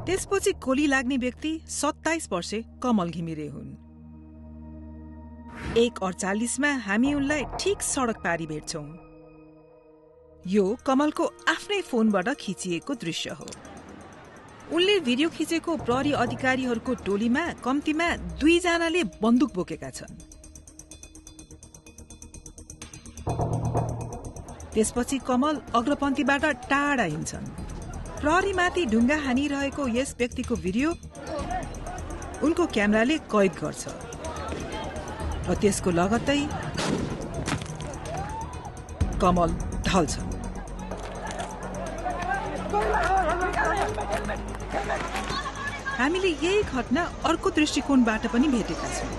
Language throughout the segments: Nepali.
त्यसपछि गोली लाग्ने व्यक्ति 27 वर्षे कमल घिमिरे हुन्। 1:48 हामी उनलाई ठिक सडक पारी भेट्छौं। यो कमलको आफ्नै फोनबाट खिचिएको दृश्य हो। उनले भिडियो खिचेको प्रहरी अधिकारीहरूको टोलीमा कम्तीमा 2 जनाले बन्दुक बोकेका छन्। त्यसपछि कमल अग्रपन्थीबाट टाढा हिँड्छन्। प्रहरीमाथि ढुङ्गा हानिरहेको यस व्यक्तिको भिडियो उनको क्यामेराले कैद गर्छ र त्यसको लगत्तै कमल ढल्छन्। हामीले यही घटना अर्को दृष्टिकोणबाट पनि भेटेका छौं।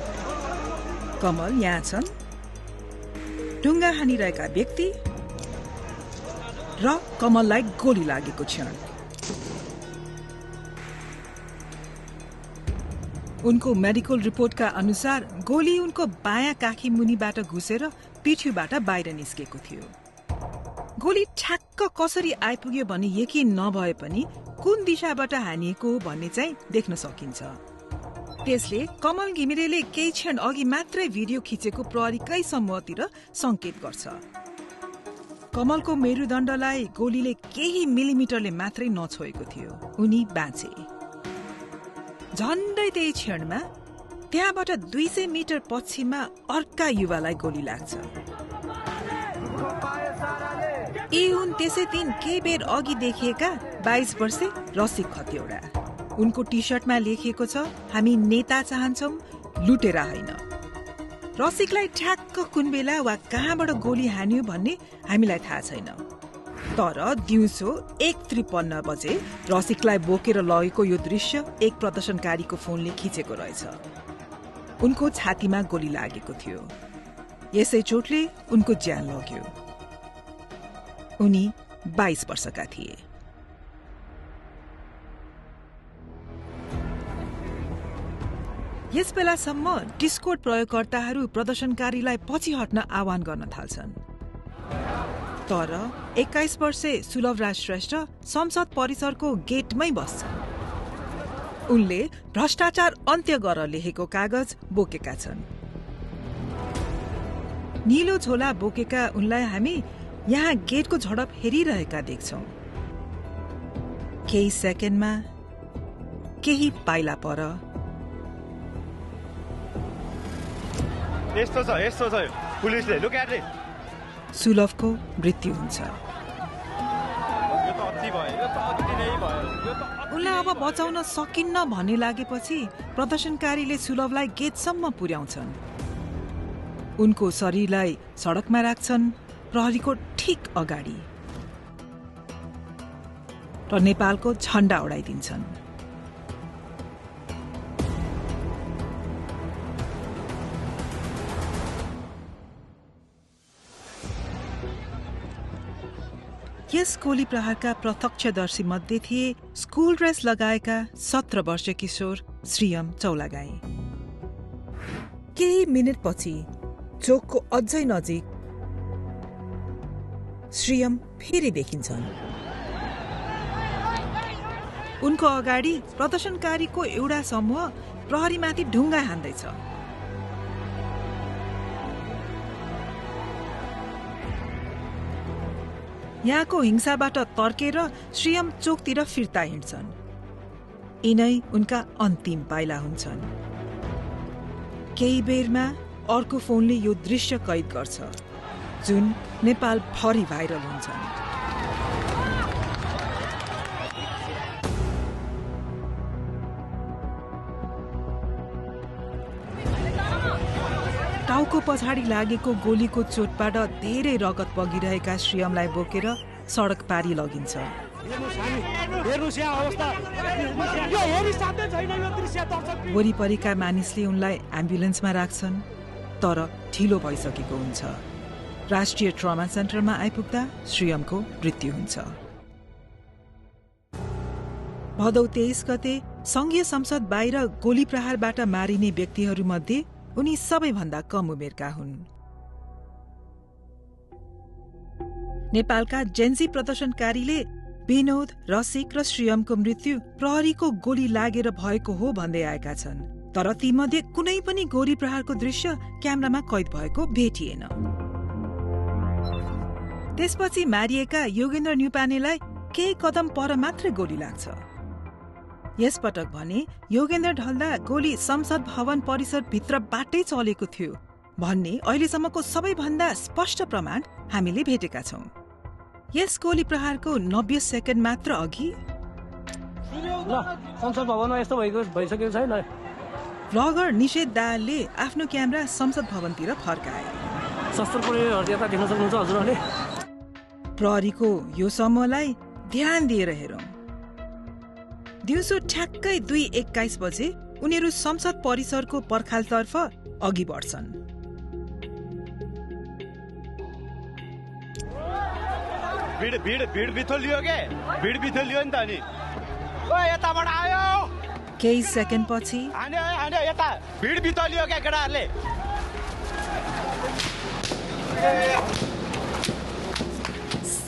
कमल यहाँ छन्, ढुङ्गा हानिरहेका व्यक्ति र कमललाई गोली लागेको क्षण। उनको मेडिकल रिपोर्टका अनुसार गोली उनको बायाँ काखी मुनिबाट घुसेर पिठ्यूबाट बाहिर निस्केको थियो। गोली ठ्याक्क कसरी आइपुग्यो भन्ने यकिन नभए पनि कुन दिशाबाट हानिएको हो भन्ने चाहिँ देख्न सकिन्छ। त्यसले कमल घिमिरेले केही क्षण अघि मात्रै भिडियो खिचेको प्रहरीकै समूहतिर संकेत गर्छ। कमलको मेरुदण्डलाई गोलीले केही मिलिमिटरले मात्रै नछोएको थियो। उनी बाँचे। झन्डै त्यही क्षणमा त्यहाँबाट 200 मिटर पश्चिममा अर्का युवालाई गोली लाग्छ। यी हुन् त्यसै दिन केही बेर अघि देखिएका 22 वर्षे रसिक खतिवडा। उनको टी सर्टमा लेखिएको छ, हामी नेता चाहन्छौं, लुटेरा होइन। रसिकलाई ठ्याक्क कुन बेला वा कहाँबाट गोली हान्यो भन्ने हामीलाई थाहा छैन। तर दिउँसो 1:53 बजे रसिकलाई बोकेर लगेको यो दृश्य एक प्रदर्शनकारीको फोनले खिचेको रहेछ। उनको छातीमा गोली लागेको थियो। यसै चोटले उनको ज्यान लग्यो। उनी 22 वर्षका थिए। यस बेलासम्म डिस्कोड प्रयोगकर्ताहरू प्रदर्शनकारीलाई पछि हट्न आह्वान गर्न थाल्छन्। तर 21 वर्षे सुलभराज श्रेष्ठ संसद परिसरको गेटमै बस्छन्। उनले भ्रष्टाचार अन्त्य गर लेखेको कागज बोकेका छन्। नीलो झोला बोकेका उनलाई हामी यहाँ गेटको झडप हेरिरहेका देख्छौं। केही सेकेन्डमा केही पाइला पर यस्तो छ पुलिसले लुक एट इट, सुलभको मृत्यु हुन्छ। उनलाई अब बचाउन सकिन्न भन्ने लागेपछि प्रदर्शनकारीले सुलभलाई गेटसम्म पुर्याउँछन्। उनको शरीरलाई सडकमा राख्छन्, प्रहरीको ठिक अगाडि, र नेपालको झण्डा उडाइदिन्छन्। यस गोली प्रहारका प्रत्यक्षदर्शी मध्ये थिए स्कुल ड्रेस लगाएका 17 वर्षीय किशोर श्रीयम चौलागाई। केही मिनेटपछि चोकको अझै नजिक श्रीयम फेरि देखिन्छन्। उनको अगाडि प्रदर्शनकारीको एउटा समूह प्रहरीमाथि ढुङ्गा हान्दैछ। यहाँको हिंसाबाट तर्केर श्रीयम चोकतिर फिर्ता हिँड्छन्। यिनै उनका अन्तिम पाइला हुन्छन्। केही बेरमा अर्को फोनले यो दृश्य कैद गर्छ, जुन नेपाल भरि भाइरल हुन्छन्। टाउको पछाडि लागेको गोलीको चोटबाट धेरै रगत बगिरहेका श्रीयमलाई बोकेर सडक पारी लगिन्छ। वरिपरिका मानिसले उनलाई एम्बुलेन्समा राख्छन्, तर ढिलो भइसकेको हुन्छ। राष्ट्रिय ट्रमा सेन्टरमा आइपुग्दा श्रीयमको मृत्यु हुन्छ। भदौ 23 गते संघीय संसद बाहिर गोली प्रहारबाट मारिने व्यक्तिहरूमध्ये उनी सबैभन्दा कम उमेरका हुन्। नेपालका जेन्जी प्रदर्शनकारीले विनोद, रसिक र श्रियमको मृत्यु प्रहरीको गोली लागेर भएको हो भन्दै आएका छन्। तर तीमध्ये कुनै पनि गोली प्रहारको दृश्य क्यामेरामा कैद भएको भेटिएन। त्यसपछि मारिएका योगेन्द्र न्युपानेलाई केही कदम पर मात्रै गोली लाग्छ। यसपटक भने योगेन्द्र ढल्दा गोली संसद भवन परिसरभित्रबाटै चलेको थियो भन्ने अहिलेसम्मको सबैभन्दा स्पष्ट प्रमाण हामीले भेटेका छौं। यस गोली प्रहारको 90 सेकेन्ड मात्र अघि संसद भवनमा यस्तो भइसकेको छैन। भ्लगर निषेध दाहालले आफ्नो क्यामेरा संसद भवनतिर फर्काए। शस्त्र प्रयोगहरू यता देख्न सक्नुहुन्छ हजुरहरूले। प्रहरीको यो समूहलाई ध्यान दिएर हेरौं। दिउँसो ठ्याक्कै 2:21 बजे उनीहरू संसद परिसरको पर्खालतर्फ अघि बढ्छन्। भिड बिथोलियो के? भिड बिथोलियो नि त नि। ओ यताबाट आयो। केही सेकेन्ड पछि हान्यो यता भिड बिथोलियो के केटाहरूले?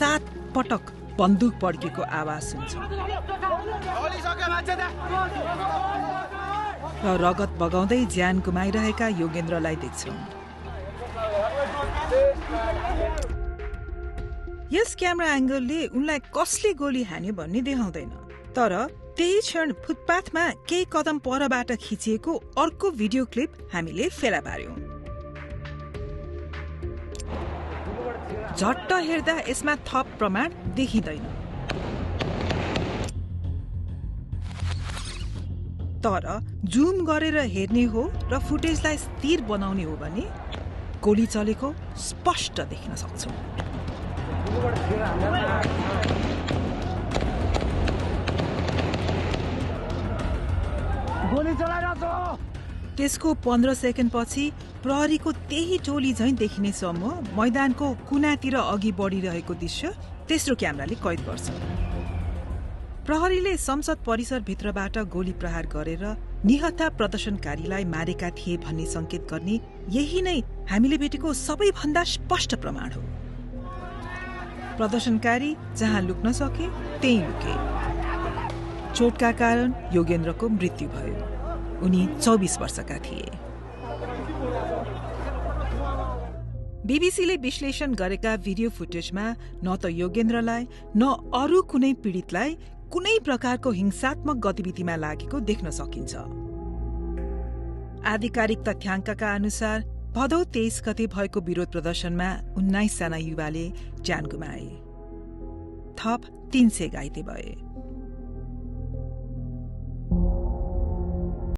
7 पटक बन्दुक पड्केको आवाज सुन्छ र रगत बगाउँदै ज्यान गुमाइरहेका योगेन्द्रलाई देख्छौं। यस क्यामेरा एंगलले उनलाई कसले गोली हान्यो भन्ने देखाउँदैन। तर त्यही क्षण फुटपाथमा केही कदम परबाट खिचिएको अर्को भिडियो क्लिप हामीले फेला पार्यौं। झट्ट हेर्दा यसमा थप प्रमाण देखिँदैन। तर जुम गरेर हेर्ने हो र फुटेजलाई स्थिर बनाउने हो भने गोली चलेको स्पष्ट देख्न सक्छौं। त्यसको 15 सेकेन्ड पछि प्रहरीको त्यही टोली झैं देखिने समूह मैदानको कुनातिर अघि बढिरहेको दृश्य तेस्रो क्यामेराले कैद गर्छ। प्रहरीले संसद परिसरभित्रबाट गोली प्रहार गरेर निहत्था प्रदर्शनकारीलाई मारेका थिए भन्ने संकेत गर्ने यही नै हामीले भेटेको सबैभन्दा स्पष्ट प्रमाण हो। प्रदर्शनकारी जहाँ लुक्न सके त्यही लुके। चोटका कारण योगेन्द्रको मृत्यु भयो। उनी 24 वर्षका थिए। बीबीसीले विश्लेषण गरेका भिडियो फुटेजमा न त योगेन्द्रलाई न अरू कुनै पीडितलाई कुनै प्रकारको हिंसात्मक गतिविधिमा लागेको देख्न सकिन्छ। आधिकारिक तथ्याङ्कका अनुसार भदौ 23 गते भएको विरोध प्रदर्शनमा 19 जना युवाले ज्यान गुमाए। थप 300 घाइते भए।